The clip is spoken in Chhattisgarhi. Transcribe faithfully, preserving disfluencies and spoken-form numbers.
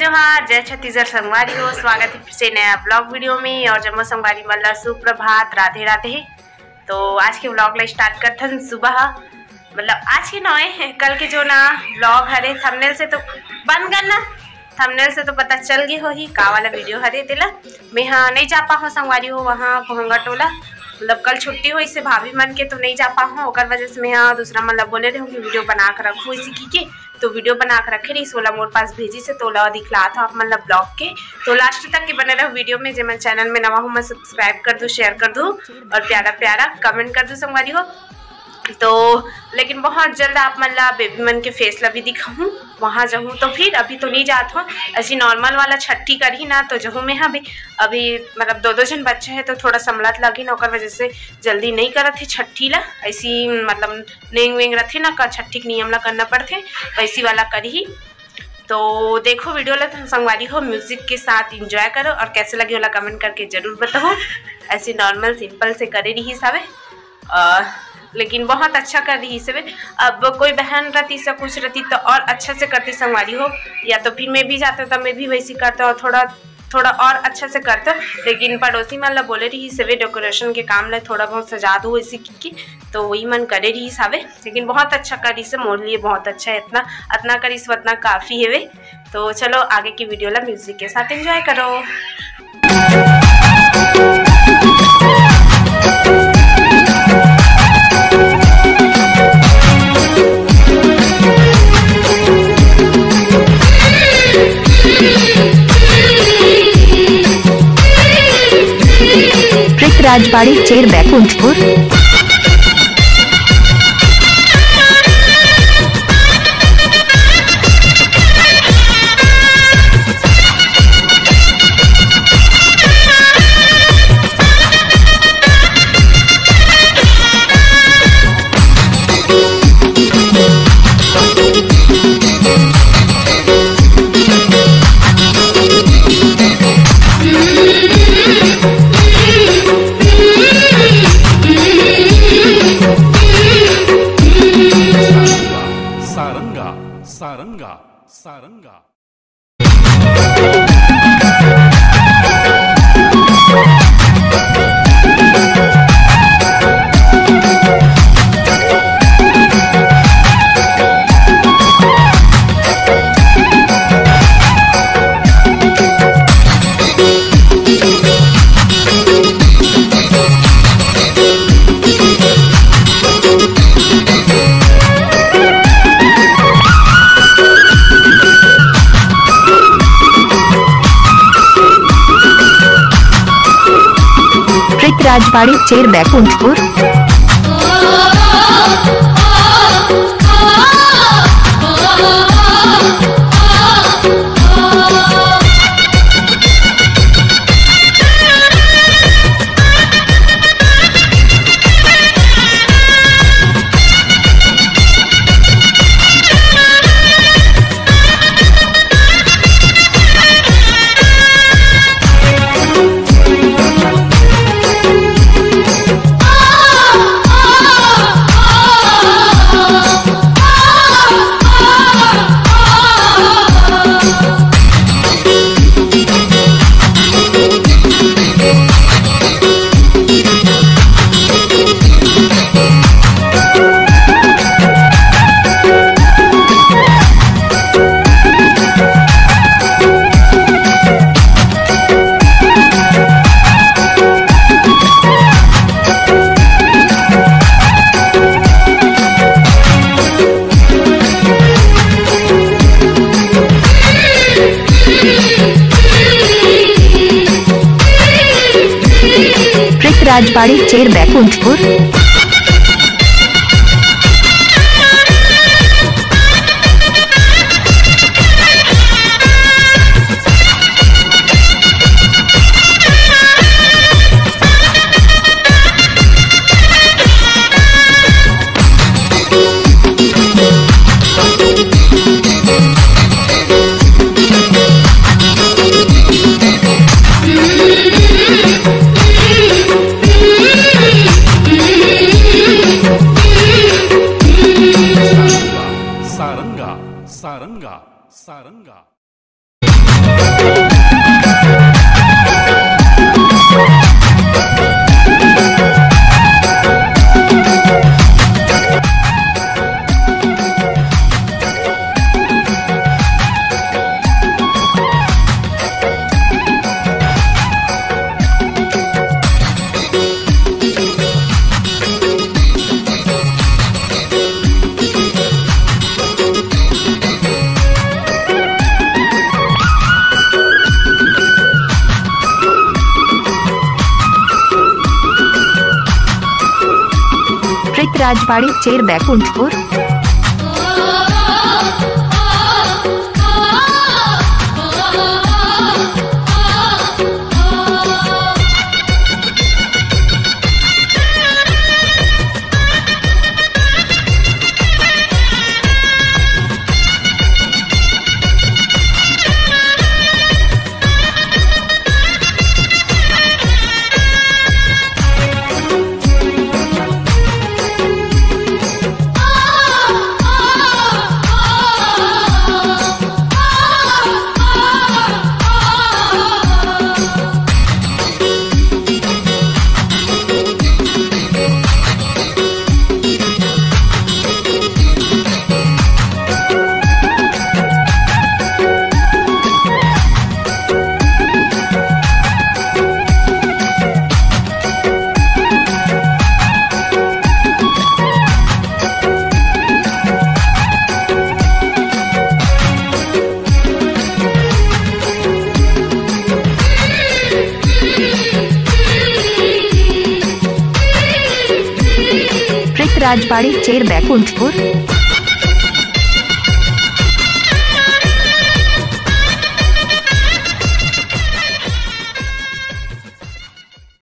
जोहार, जय छत्तीसगढ़ संगवारी हो, स्वागत है फिर से नया ब्लॉग वीडियो में। और जम्मो संगवारी मन ला सुप्रभात, राधे राधे। तो आज के ब्लॉग ला स्टार्ट करथन सुबह, मतलब आज के नवे, कल के जो ना ब्लॉग हरे, थंबनेल से तो बंद करना, थंबनेल से तो पता चल गए होही का वाला वीडियो हरे तेला। मैं हाँ नहीं जा पाहूँ संगवारी हो वहाँ कोहंगा टोला, मतलब कल छुट्टी होइसे भाभी मन के, तो नहीं जा पाहूँ। ओकर वजह से मैं हाँ दूसरा मन ला बोले रहूँ कि वीडियो बना के रखूँ इसी की के, तो वीडियो बना के रखे रहिस, ओला मोर पास भेजिस हे, तो ओला दिखलात हौं आप मन ला ब्लॉग के। तो लास्ट तक के बने रहो वीडियो में। जे मन चैनल में नवा हो, मन सब्सक्राइब कर दू, शेयर कर दू और प्यारा प्यारा कमेंट कर दू संगवारी हो। तो लेकिन बहुत जल्द आप मन ला बेबी मन के फेस ला भी दिखाहूँ, वहाँ जाहूँ। तो फिर अभी तो नहीं जात हौं, ऐसी नॉर्मल वाला छट्ठी करही ना, तो जाहूँ मैं। अभी अभी मतलब दो दो झन बच्चा है, तो थोड़ा समलत लगी ना, ओकर वजह से जल्दी नहीं करत है छट्ठी ला। ऐसी मतलब नेंग वेंग रथे ना, का छट्ठी के नियम ला करना पड़थे, वैसी वाला करही। तो देखो वीडियो ला तो संगवारी हो, म्यूजिक के साथ एंजॉय करो और कैसे लगे ओला कमेंट करके जरूर बताओ। ऐसे नॉर्मल सिंपल से करे रहिस हवे, अ, लेकिन बहुत अच्छा कर रहिस हवे। अब कोई बहन रहती से कुछ रहती तो और अच्छा से करती संगवारी हो, या तो फिर मैं भी जाता तो मैं भी वैसी करता और थोड़ा थोड़ा और अच्छा से करता, लेकिन पड़ोसी मन ला बोले रहिस हवे डेकोरेशन के काम ला थोड़ा बहुत सजा दो इसी की, की, तो वही मन करे रहिस हवे। लेकिन बहुत अच्छा करिस हे, मोर लिए बहुत अच्छा है, इतना अतना करिस उतना काफी हेवे। तो चलो आगे की वीडियो ला म्यूजिक के साथ एंजॉय करो। पृथ्वीराज बाड़ी चेर बैकुंठपुर। सारंगा, सारंगा, सारंगा। पृथ्वीराज बाड़ी चेर बैकुंठपुर। पृथ्वीराज बाड़ी चेर बैकुंठपुर। सारंगा, सारंगा, सारंगा। राजबाड़ी चेर बैकुंठपुर। प्रीत राजबाड़ी चेर बैकुंठपुर।